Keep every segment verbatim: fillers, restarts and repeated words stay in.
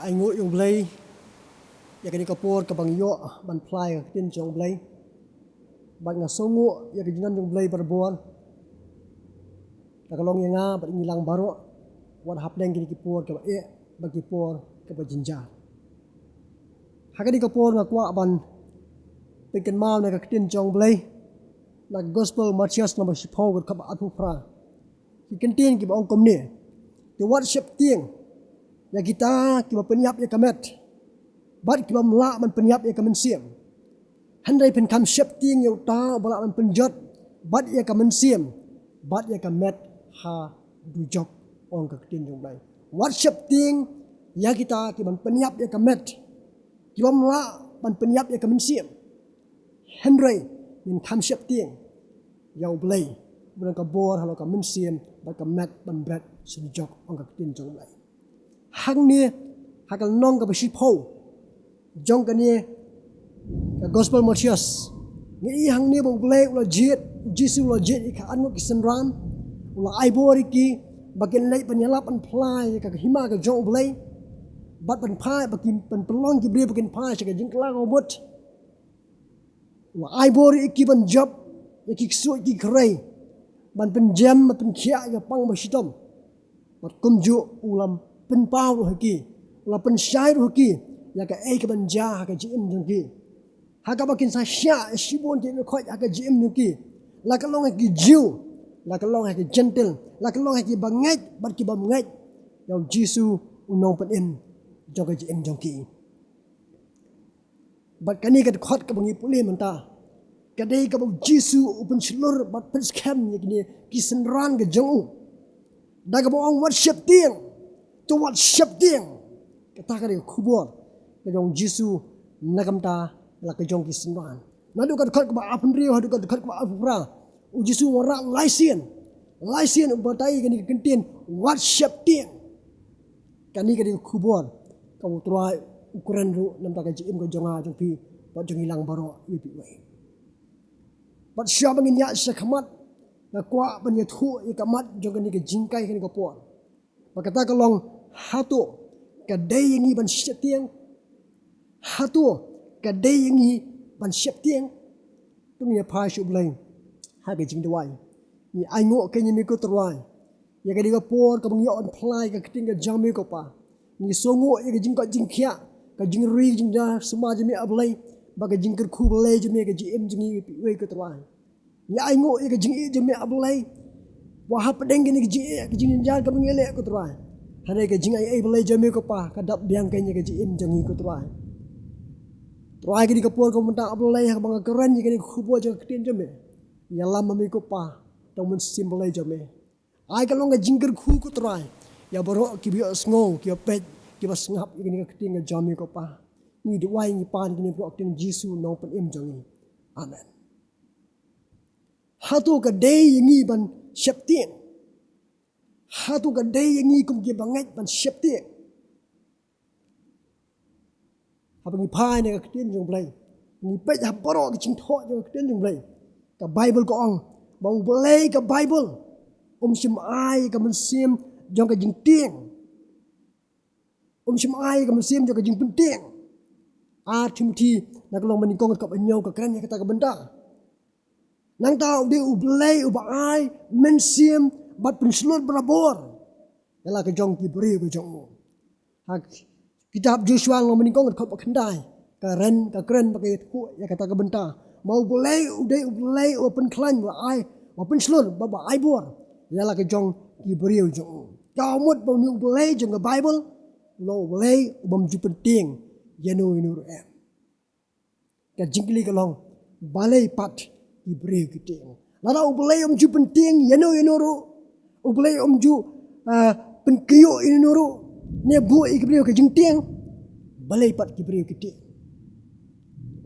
Ai nguh ïa u Blei ïa kane ka por kaba nga ïoh ban phla ïa ka ktien jong u Blei. Bad nga sngewnguh ïa ka jingdon jong u Blei barabor. Da ka long ïa nga bad ïa ngi lang baroh, wat hapdeng kine ki por kaba eh bad ki por kaba jynjar. Ha kane ka por nga kwah ban pynkynmaw na ka ktien jong u Blei na ka Gospel Mathaios lynnong ba shiphew, ka dkhot ba arphew phra. Ki kyntien kiba ong kumne: Te wat sheptieng ïa kita kiba pynïap ïa ka met bad kibym lah ban pynïap ïa ka mynsiem. Hynrei phin kham sheptieng ïa uta uba lah ban pynjot bad ïa ka mynsiem bad ïa ka met ha dujok, ong ka ktien jong u Blei. Wat sheptieng ïa kita kiban pynïap ïa ka met, kibym lah ban pynïap ïa ka mynsiem. Hynrei ngin kham sheptieng ïa u Blei, uba don ka bor halor ka mynsiem bad ka met ban bret sha dujok, ong ka ktien jong u Blei. Hangne ha ka lynnong kaba shiphew jong kane ka Gospel Mathaios, ngi i hangne ba u Blei u la jied, u Jisu u la jied ïa ki arngut ki synran, u la ai bor ïa ki ba kin leit ban ïalap ban phla ïa ka hima ka jong u Blei, bad ban phai, ba kin, ban pynlong ki briew ba kin phai sha ka jingkylla kaba mut. U la ai bor ïa ki ban jop ïa ki ksuid ki khrei, ban pynjem, ban pynkhiah ïa ka pang ba shitom. Bad kumjuh u la pynpaw ruh ha ki, u la pynshai ruh ha ki ïa kaei kaban jia ha ka jingim jong ki, ha kaba kin sa shah shibun ki jingmynkhuid ha ka jingim jong ki, la ka long ha ki Jiw, la ka long ha ki Jentil, la ka long ha kiba ngeit bad kibym ngeit. Ïa u Jisu u nongpynim jong ka jingim jong ki. Bad kane ka dkhot kaba ngi pule mynta, ka dei kaba u Jisu u pynshlur bad pynskhem ïa kine ki synran ka jong u, da kaba ong: Wat sheptieng, to wat sheptieng. Kata ka dei ka khubor ka jong u Jisu na ka bynta la ka jong ki synran. Naduh ka dkhot kaba arphew hynriew haduh ka dkhot kaba arphew phra, u Jisu u wanrah lai sien, lai sien u batai kane ka kyntien: Wat sheptieng. Kane ka dei ka khubor kaba u Trai u kren ruh na ka bynta ka jingim ka jong nga, jong phi, bad jong ngi lang baroh, ïa phi wei. Bad shuwa ba ngin ïaid sha khmat, nga kwah ban ïathuh ïa ka mat jong kane ka jinghikai kane ka por. Bad kata ka long: Hato ka dei ïa ngi ban sheptieng? Hato ka dei ïa ngi ban sheptieng? To ngin ïa phai sha u Blei ha ka jingduwai. Ngi ainguh kein ïa me ko Trai ïa kane ka por kaba ngi ïoh ban phla ïa ka ktien ka jong me ko Pa. Ngi sngewnguh ïa ka jingkoit jingkhiah, ka jingri jingjynjar sumar jong me A Blei, bad ka jingkyrkhu Blei jong me ha ka jingim jong ngi, ïa phi wei ko Trai. Ngi ainguh ïa ka jingïeit jong me A Blei, wat hapdeng kane ka jingïeit, ka jingjynjar kaba ngi leh ko Trai, hynrei ka jingaiei Blei jong me ko Pa ka dap biang kein ïa ka jingim jong ngi ko Trai. Trai, kane ka por kaba mynta A Blei, ha kaba nga kren ïa kane ka khubor jong ka ktien jong me, ïalam ma me ko Pa da u Mynsiem Blei jong me. Ai ka long ka jingkyrkhu ko Trai ïa baroh kiba ïohsngew, kiba peit, kiba sngap ïa kane ka ktien ka jong me ko Pa. Ngi duwai, ngi pan ïa kine baroh ha ka kyrteng Jisu, u nongpynim jong ngi. Amen. Hato ka dei ïa ngi ban sheptieng? Hato ka dei ïa ngi kum kiba ngeit ban sheptieng? Haba ngi phai na ka ktien jong u Blei, ngi peit ha baroh ki jingthoh jong ka ktien jong u Blei, ka Baibl ka ong ba u Blei, ka Baibl, um shym ai ka mynsiem jong ka jingtieng. Um shym ai ka mynsiem jong ka jingpyntieng. Ar Timothi na ka lynnong ba nyngkong, ka dkhot ba hynñiew, ka kren ïa kata ka bynta. Nangta u dei u Blei uba ai mynsiem bad pynshlur barabor ïa la ka jong ki briew ka jong u. Ha kitab Joshua lynnong ba nyngkong, ka dkhot ba khyndai, ka kren, ka kren bad ka ïathuh ïa kata ka bynta, ba u Blei u dei u Blei uba pynkhlaiñ, uba ai, uba pynshlur, ba, ba ai bor ïa la ka jong ki briew jong u. Ka mut ba une u Blei jong ka Baibl u long u Blei u bym ju pyntieng ïano ïano ruh em. Ka jingkylli ka long, balei pat ki briew ki tieng? Lada u Blei um ju pyntieng ïano ïano ruh, u Blei um ju, ah, pynkhiah ïano ruh, ne buh ïa ki briew ka jingtieng, balei pat ki briew ki tieng?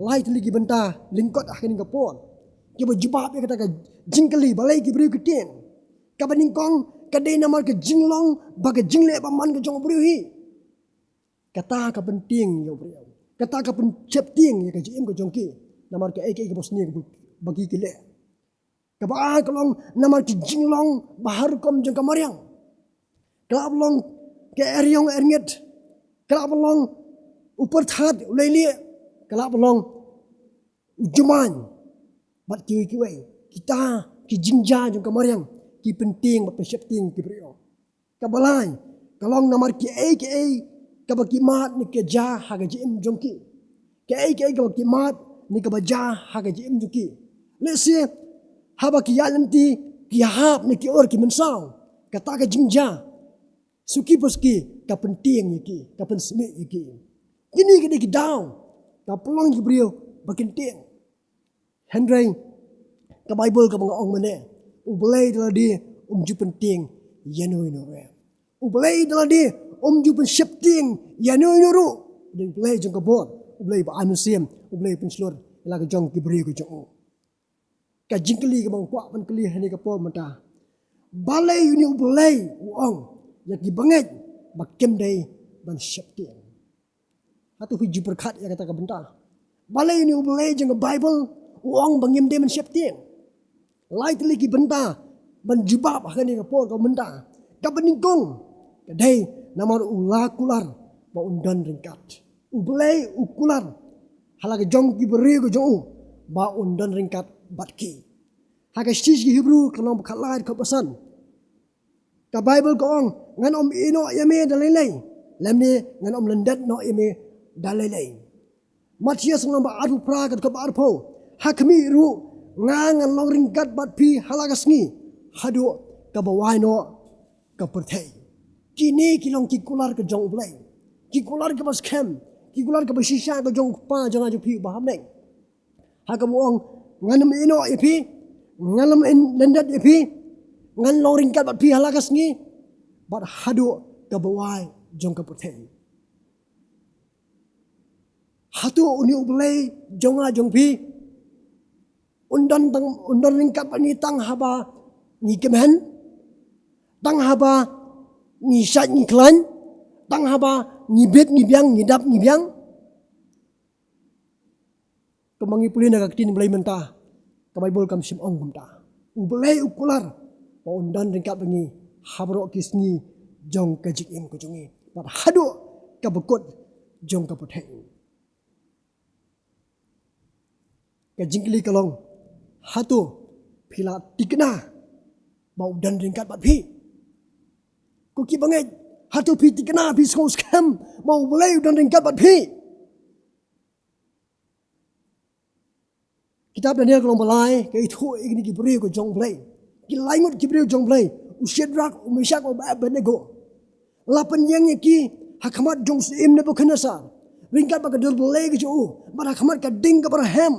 Lai tylli ki bynta lyngkot ha kane ka por kiba jubab ïa kata ka jingkylli, balei ki briew ki tieng. Kaba nyngkong, ka dei namar ka jinglong bad ka jingleh bymman ka jong u briew hi. Kata ka pyntieng ïa u briew. Kata ka pynsheptieng ïa ka jingim ka jong ki namar kaei kaei kaba sniew ba ki, ki leh. Kaba ar ka long namar ki jinglong ba har rukom jong ka mariang. Ka la long ka eriong erngit, Ka lah ban long u pyrthat, u leilieh, ka lah ban long u jumai. Bad kiwei kiwei. Kita ki jingjia jong ka mariang ki pyntieng bad pynsheptieng ki briew. Kaba lai, ka long namar kiei kiei kaba ki mad ne ka jia ha ka jingim jong ki. Kiei kiei kaba ki mad ne kaba jia ha ka jingim jong ki. Lehse, haba ki ïaid lynti, ki hap ne ki ur ki mynsaw. Kata ka jingjia suki pa suki ka pyntieng ïa ki, ka pynsmih ïa ki. Kine ki dei ki daw ka pynlong ïa ki briew ba kin tieng. Hynrei ka Baibl kaba nga ong mynne, U Blei da lade um ju pyntieng ïano ïano ruh. U Blei da lade um ju pynsheptieng ïano ïano ruh. U dei U Blei jong ka bor, U Blei ba ai mynsiem, U Blei pynshlur ïa la ka jong ki briew ka jong u. Ka jingkylli kaba nga kwah ban kylli ha kane ka por mynta, balei une U Blei u ong ïa ki bangeit ba kim dei ban sheptieng? Hato phi ju pyrkhat ïa kata ka bynta? Balei une U Blei jong ka Baibl u ong ba ngim dei ban sheptieng? Lai tylli ki bynta ban jubab ha kane ka por ka mynta. Kaba nyngkong ka dei namar u la kular ba un don ryngkat. U Blei u kular ha la ka jong ki briew ka jong u ba un don ryngkat bad ki. Ha ka shithi sha ki Hebru ka lynnong ba khatlai dkhot ba san, ka Baibl ka ong, ngan ym ïehnoh ïa me da lei lei, lymne ngan ym lyndet noh ïa me da lei lei. Mathaios lynnong ba arphew phra ka dkhot ba arphew, ha khmih ruh nga ngan long ryngkat bad phi ha la ka sngi haduh kaba wai noh ka pyrthei. Kine ki long ki kular ka jong U Blei, ki kular kaba skhem, ki kular kaba shisha ka jong u Kpa jong nga jong phi uba ha bneng. Ha kaba u ong, ngan ym ïehnoh ïa phi, ngan ym lyndet ïa phi, ngan long ryngkat bad phi ha la ka sngi bad haduh kaba wai jong ka pyrthei. Hato une U Blei jong nga jong phi un don tang, un don ryngkat bad ngi tang haba ngi kmen, tang haba ngi shait ngi khlaiñ, tang haba ngi bit ngi biang, ngi dap ngi biang? Kumba ngi pule na ka ktien Blei mynta, ka Baibl kam shym ong kumta. U Blei u kular ba un don ryngkat bad ngi ha baroh ki sngi jong ka jingim ka jong ngi bad haduh kaba kut jong ka pyrthei. Ka jingkylli ka long, hato phi la thikna ba u don ryngkat bad phi? Ko ki bangeit, hato phi thikna, phi sngewskhem ba U Blei u don ryngkat bad phi? Kitab Daniel ka lynnong ba lai ka ïathuh ïa kine ki briew ka jong U Blei. Ki lai ngut ki briew jong U Blei, u Shadrak, u Meshak, u Abednego, la pynïeng ïa ki ha khmat jong u syiem Nebukhadnessar ryngkat bad ka dur blei ka jong u, bad ha khmat ka ding kaba rhem.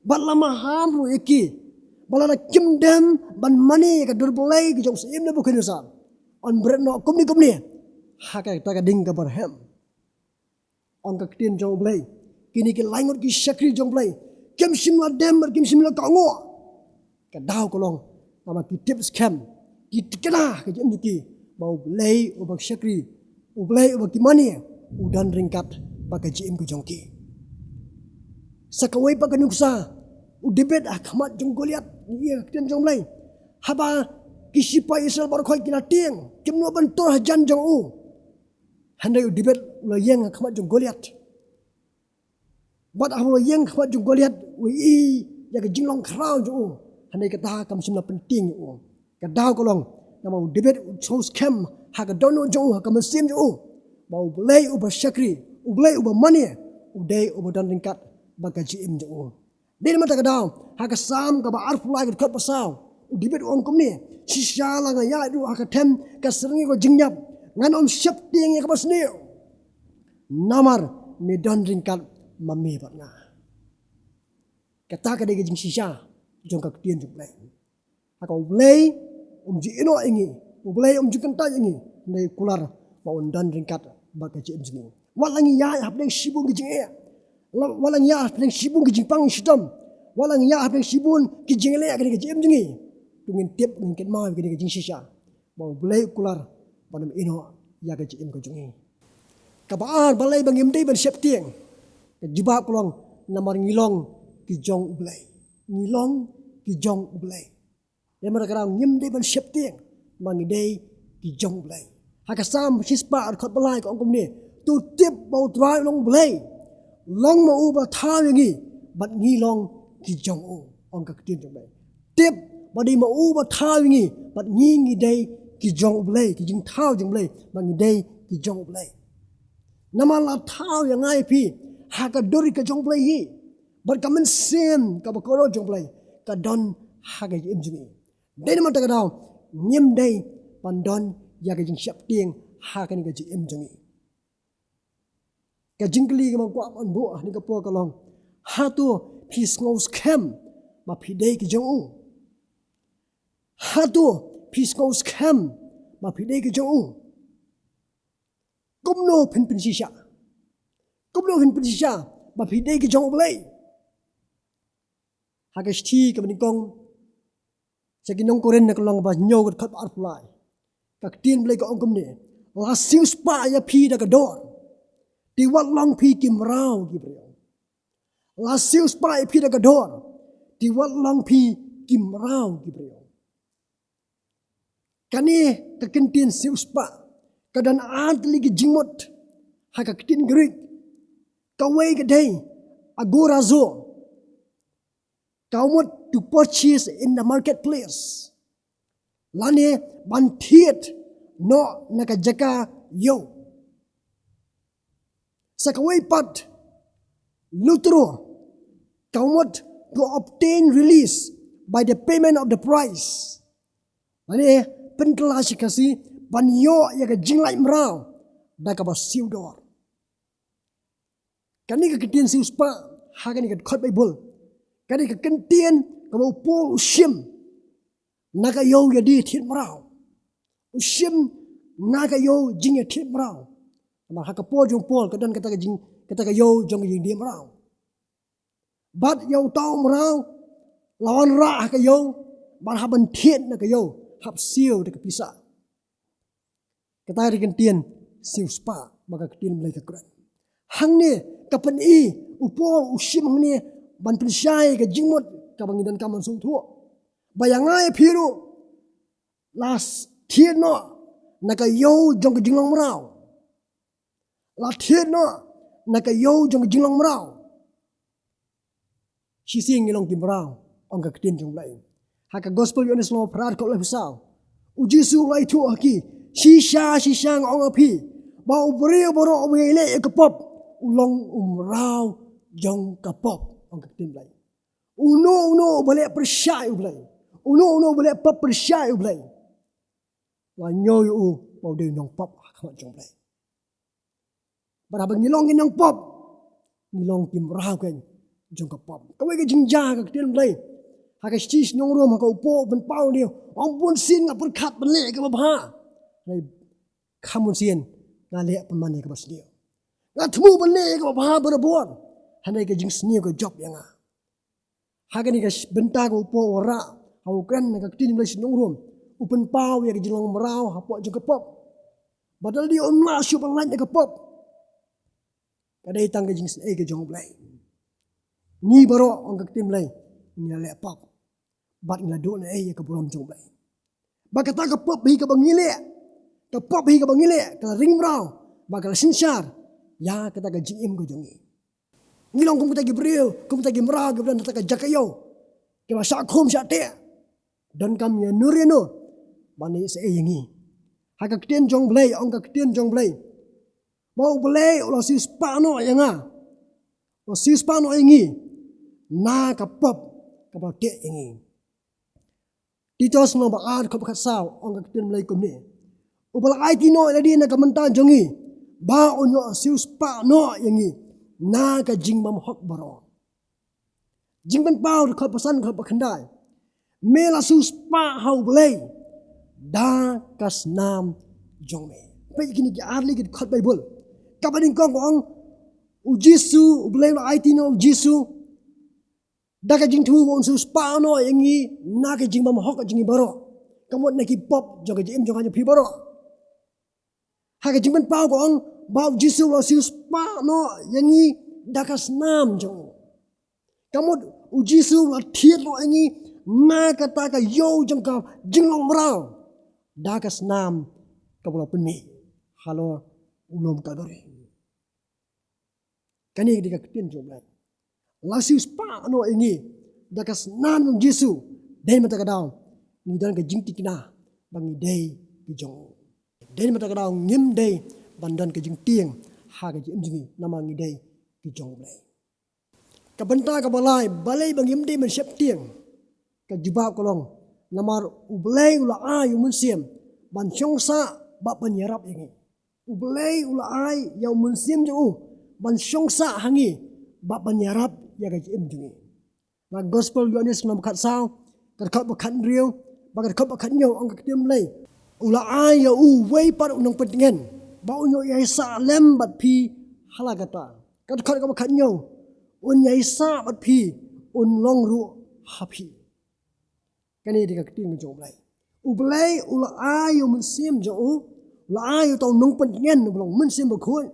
Bad la maham ruh ïa ki ba lada kim dem ban mane ïa ka dur blei ka jong u syiem Nebukhadnessar, yn bret noh kumne kumne ha kata ka ding kaba rhem. Ong ka ktien jong U Blei, kine ki lai ngut ki shakri jong U Blei kim shym la dem bad kim shym la kohnguh. Ka daw ka long namar ki tip skhem, ki thikna ha ka jingim jong ki ba U Blei uba ki shakri, U Blei uba ki mane, u don ryngkat bad ka jingim ka jong ki. Sa kawei pat ka nuksa, u Dabid ha khmat jong u Goliath, ngi ïa ka ktien jong U Blei, haba ki shipai Israel baroh khoit ki la tieng, kim nud ban tur hajan jong u. Hynrei u Dabid u la ïeng ha khmat jong u Goliath. Bad haba u la ïeng ha khmat jong u Goliath, u ïohi ïa ka jinglong khraw jong u. Hynrei kata kam shym la pyntieng ïa u. Ka daw ka long namar u Dabid u sngewskhem ha ka dohnud jong u, ha ka mynsiem jong u, ba U Blei uba shakri, U Blei uba mane, u dei uba don ryngkat bad ka jingim jong u. Dei namar kata ka daw, ha ka Salm kaba arphew lai ka dkhot ba saw, u Dabid u ong kumne, shisha la nga ïaid ruh ha ka them ka syrngiew ka jingïap, ngan ym sheptieng ïa kaba sniew, namar me don ryngkat ma me bad nga. Kata ka dei ka jingshisha jong ka ktien jong U Blei. Ha ka U Blei um ju ïehnoh ïa ngi, U Blei um ju kyntait ïa ngi, hynrei u kular ba un don ryngkat bad ka jingim jong ngi. Wat la ngi ïaid hapdeng shibun ki jingeh, wat la ngi ïaid hapdeng shibun ki jingpang shitom, wat la ngi ïaid hapdeng shibun ki jingleh ha kane ka jingim jong ngi, to ngin tip, ngin kynmaw ïa kane ka jingshisha ba U Blei u kular ban ym ïehnoh ïa ka jingim ka jong ngi. Kaba ar, balei ba ngim dei ban sheptieng? Ka jubab ka long namar ngi long ki jong U Blei. Ngi long ki jong U Blei. Dei namar kata ngim dei ban sheptieng, namar ngi dei ki jong U Blei. Ha ka Salm shispah, dkhot ba lai ka ong kumne, To tip ba U Trai u long Blei, long ma u ba thaw ïa ngi, bad ngi long ki jong u, ong ka ktien jong Blei. Tip ba dei ma u ba thaw ïa ngi, bad ngi ngi dei ki jong u Blei, ki jingthaw jong Blei, bad ngi dei ki jong u Blei. Namar la thaw ïa nga ïa phi ha ka dur ka jong Blei hi, bad ka mynsiem kaba kordor jong Blei ka don ha ka jingim jong ngi. Dei namar kata ka daw ngim dei ban don ïa ka jingsheptieng ha kane ka jingim jong ngi. Ka jingkylli kaba nga kwah ban buh ha kane ka por ka long, hato phi sngew skhem ba phi dei ki jong u? Hato phi sngew skhem ba phi dei ki jong u? Kumno phin pynshisha? Kumno phin pynshisha ba phi dei ki jong u Blei? Ha ka shithi kaba nyngkong sha ki nong Korinth, na ka lynnong ba hynñiew, ka dkhot ba arphew lai, ka ktien Blei ka ong kumne: La siewspah ïa phi da ka dor, te wat long phi ki mraw ki briew. La siewspah ïa phi da ka dor, te wat long phi ki mraw ki briew. Kane ka ktien siewspah ka don ar tylli ki jingmut ha ka ktien Greek. Kawei ka dei agorazo, ka mut to purchase in the marketplace, lane ban thied noh na ka jaka ïew. Sa kawei pat, lutro, ka mut to obtain release by the payment of the price, lane pynkylla sha Khasi, ban ïoh ïa ka jinglait mraw da kaba siew dor. Kane ka ktien siewspah ha kane ka dkhot Baibl, kane ka ktien kaba u Paul u shim na ka ïew ïa die thied mraw. U shim na ka ïew jingïathied mraw. Namar ha ka por jong u Paul ka don kata ka jing, kata ka ïew jong ka jingdie mraw. Bad ïa uta u mraw la wanrah ha ka ïew, bad hap ban thied na ka ïew, hap siew da ka pisa. Kata ka ktien siewspah ba ka ktien Blei ka kren. Hangne ka pyni, u Paul u shim hangne ban pynshai ka jingmut kaba ngi donkam ban sngewthuh, ba ïa nga ïa phi ruh la thied noh na ka ïew jong ka jinglong mraw. La thied noh na ka ïew jong ka jinglong mraw. Shisien ngi long ki mraw, ong ka ktien jong Blei. Ha ka Gospel Ïoannis lynnong phra, dkhot laiphew saw, u Jisu u la ïathuh ha ki: Shisha shisha nga ong ha phi, ba u briew baroh uba ïaleh ïa ka pop u long u mraw jong ka pop, ong ka ktien Blei. Uno uno uba leh pyrshah ïa u Blei, uno uno uba leh pop pyrshah ïa u Blei, la ñiew ïa u ba u dei u nongpop ha khmat jong u Blei. Bad haba ngi long ki nongpop, ngi long ki mraw kein jong ka pop. Kawei ka jingjia ha ka ktien Blei, ha ka shithi sha ki nong Rom, ha ka u Paul u pynpaw hangne, ong: Bunsien nga pyrkhat ban leh ïa kaba bha, hynrei kham bunsien nga leh pynban ïa kaba sniew. Nga thmu ban leh ïa kaba bha barabor, hynrei ka jingsniew ka jop ïa nga. Ha kane ka sh-, bynta kaba u Paul u wanrah, haba u kren na ka ktien Blei sha ki nong Rom, u pynpaw ïa ka jinglong mraw hapoh jong ka pop. Ba da lade ym lah shuh ban lait na ka pop, ka dei tang ka jingisynei ka jong u Blei. Ngi baroh, ong ka ktien Blei, ngi la leh pop, bad ngi la duh na ei ïa ka burom jong u Blei. Ba kata ka pop hi kaba ngi leh, ka pop hi kaba ngi leh, ka la ring mraw, ba ka la synshar ïa kata ka jingim ka jong ngi. Ngi long kum kita ki briew, kum kita ki mraw kiba don ha kata ka jaka ïew, kiba shah khum shah teh, donkam ïa no re no ban leh sa ei ïa ngi. Ha ka ktien jong u Blei, ong ka ktien jong u Blei, ba u Blei u la siewspah noh ïa nga, u la siewspah noh ïa ngi na ka pop kaba la teh ïa ngi. Titus lynnong ba ar, dkhot ba khatsaw, ong ka ktien Blei kumne: Uba la aiti noh ïa lade na ka bynta jong ngi, ba un ïoh siewspah noh ïa ngi na ka jingbymhok baroh. Jingpynpaw, dkhot ba san, dkhot ba khyndai: Me la siewspah ha u Blei da ka snam jong me. Peit kine ki ar tylli ki dkhot Baibl. Kaba nyngkong ka ong, u Jisu, u Blei u la aiti noh u Jisu da ka jingthmu ba un siewspah noh ïa ngi na ka jingbymhok jong ngi baroh, ka mut na ki pop jong ka jingim jong nga jong phi baroh. Ha ka jingpynpaw ka ong ba u Jisu u la siewspah noh ïa ngi da ka snam jong u, ka mut u Jisu u la thied noh ïa ngi na kata ka ïew jong ka jinglong mraw da ka snam kaba u la pynmih halor u lum Kalbari. Kane ka dei ka ktien jong U Blei. La siew spah noh ïa ngi da ka snam jong U Jisu. Dei na kata ka daw ngi don ka jingthikna ba ngi dei ki jong U. Dei na kata ka daw ngim dei ban don ka jingtieng ha ka jingim jong ngi namar ngi dei ki jong U Blei. Ka bynta kaba lai, balei ba ngim dei ban sheptieng? Ka jubab ka long namar U Blei u la ai ïa U Mynsiem ban shong sah bad ban ïarap ïa ngi. U Blei u la ai ïa U Mynsiem jong u ban shong sah ha ngi bad ban ïarap ïa ka jingim jong ngi. Na Gospel Ïoannis lynnong ba khatsaw, ka dkhot ba khathynriew bad ka dkhot ba khathynñiew, ong ka ktien Blei: U la ai ïa uwei pat u Nongpyntngen ba un ïoh ïaisah lem bad phi ha la kata. Ka dkhot kaba khathynñiew: Un ïaisah bad phi, un long ruh ha phi. Kane dei ka ktien ka jong U Blei. U Blei u la ai ïa U Mynsiem jong u, u la ai ïa uta u Nongpyntngen uba long Mynsiem Bakhuid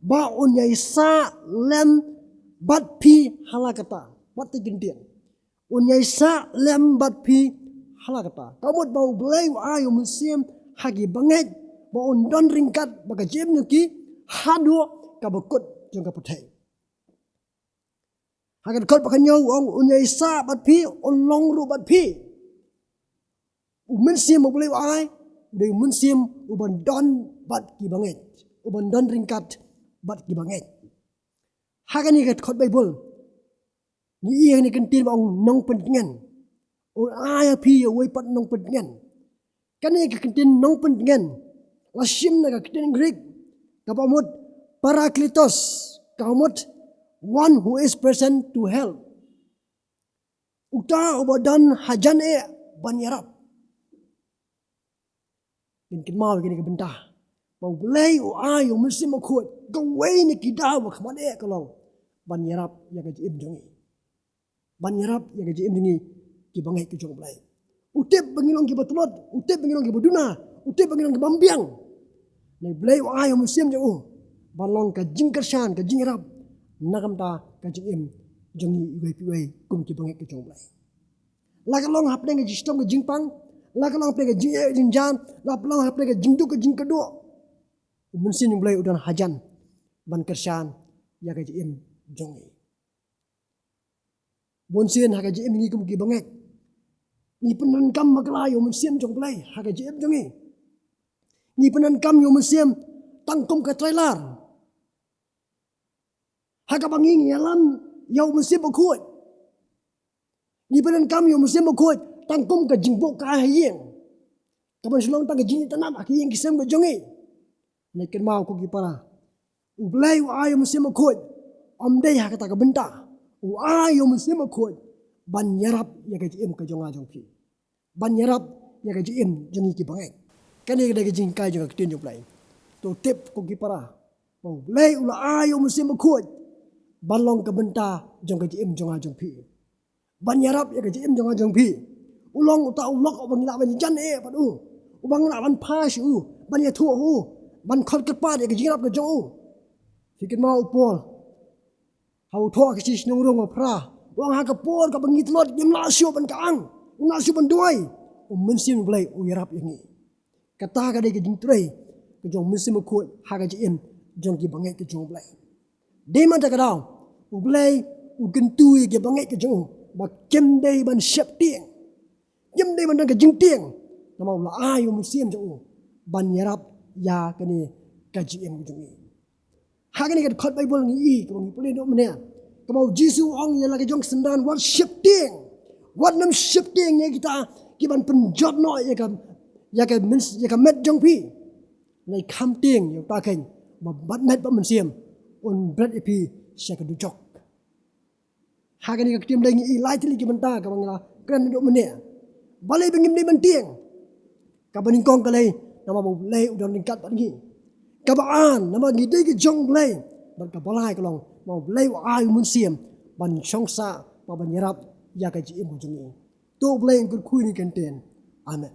ba un ïaisah lem bad phi ha la kata. Bad te ki ktien, un ïaisah lem bad phi ha la kata. Ka mut ba U Blei u ai ïa U Mynsiem ha ki bangeit ba un don ryngkat bad ka jingim jong ki haduh kaba kut jong ka pyrthei. Ha ka dkhot ba khathynñiew u ong un ïaisah bad phi, un long ruh bad phi. U Mynsiem U Blei u ai u dei U Mynsiem uban don bad ki bangeit, uban don ryngkat bad ki bangeit. Ha kane ka dkhot Baibl ngi ïohi ïa kane ka ktien ba ong Nongpyntngen. Un ai ïa phi ïa uwei pat Nongpyntngen. Kane ka ktien Nongpyntngen la shim na ka ktien Greek kaba mut Parakletos, kaba mut one who is present to help. Uta uba don hajan eh ban ïarap. Ngin kynmaw ïa kane ka bynta ba U Blei u ai ïa U Mynsiem Bakhuid, kawei na ki daw ba kham eh ka long ban ïarap ïa ka jingim jong ngi. Ban ïarap ïa ka jingim jong ngi ki bangeit ki jong U Blei. U tip ba ngi long kiba tlot, u tip ba ngi long kiba duna, u tip ba ngi long kiba ym biang. Hynrei U Blei u ai ïa U Mynsiem jong u ban long ka jingkyrshan, ka jingïarap na ka bynta ka jingim jong ngi iwei pa iwei kum ki bangeit ki jong U Blei. La ka long hapdeng ka jingshitom ka jingpang, la ka long hapdeng ka jingeh jingjan, la ka long hapdeng ka jingduk ka jingkyrduh, U Mynsiem U Blei u don hajan ban kyrshan ïa ka jingim jong ngi. Bun sien ha ka jingim ngi kum ki bangeit ngi pyndonkam bakla ïa U Mynsiem jong U Blei ha ka jingim jong ngi. Ngi pyndonkam ïa U Mynsiem tang kum ka trailer ha kaba ngi ngi ïalam ïa U Mynsiem Bakhuid. Ngi pyndonkam ïa U Mynsiem Bakhuid tang kum ka jingbok ka ha ïing, kaban shu long tang ka jingitynnad ha ka ïing ki sem ka jong ngi. Hynrei kynmaw ko ki para, U Blei u ai ïa U Mynsiem Bakhuid. Ym dei ha kata ka bynta, u ai ïa U Mynsiem Bakhuid ban ïarap ïa ka jingim ka jong nga jong phi, ban ïarap ïa ka jingim jong ngi ki bangeit. Kane ka dei ka jinghikai jong ka ktien jong U Blei. To tip ko ki para ba U Blei u la ai ïa U Mynsiem Bakhuid ban long ka bynta jong ka jingim jong nga jong phi, ban ïarap ïa ka jingim jong nga jong phi. U long uta u lok uba ngi lah ban jan eh bad u, uba ngi lah ban phai sha u, ban ïathuh u, ban khot kyrpad ïa ka jingïarap ka jong u. Phi kynmaw u Paul ha u thoh ki shi shnong rung ba phra, u ong ha ka por kaba ngi tlot ngim lah shuh ban kyang, ngim lah shuh ban duwai, U Mynsiem U Blei u ïarap ïa ngi. Kata ka dei ka jingtrei ka jong U Mynsiem Bakhuid ha ka jingim jong ki bangeit ka jong U Blei. Dei man kata ka daw U Blei u kyntu ïa ki bangeit ka jong u ba kim dei ban sheptieng, kim dei ban don ka jingtieng, namar u la ai ïa U Mynsiem jong u ban ïarap ïa kane ka jingim ka jong ngi. Ha kane ka dkhot Baibl ngi i kaba ngi pule noh mynne, kaba U Jisu u ong ïa la ka jong ka synran, wat sheptieng, wat nym sheptieng ïa kita kiban pynjot noh ïa ka, ïa ka met, ïa ka met jong phi. Hynrei kham tieng ïa uta keiñ ba bad met bad mynsiem un bret ïa phi sha ka dujok. Ha kane ka ktien Blei ngi i lai tylli ki bynta kaba ngi la kren naduh mynne. Balei ba ngim dei ban tieng? Kaba nyngkong ka dei namar ba U Blei u don ryngkat bad ngi. Kaba ar namar ngi dei ki jong U Blei. Bad kaba lai ka long namar U Blei u ai U Mynsiem ban shong sah bad ban ïarap ïa ka jingim ka jong ngi. To U Blei un kyrkhu ïa ngi kyntien. Amen.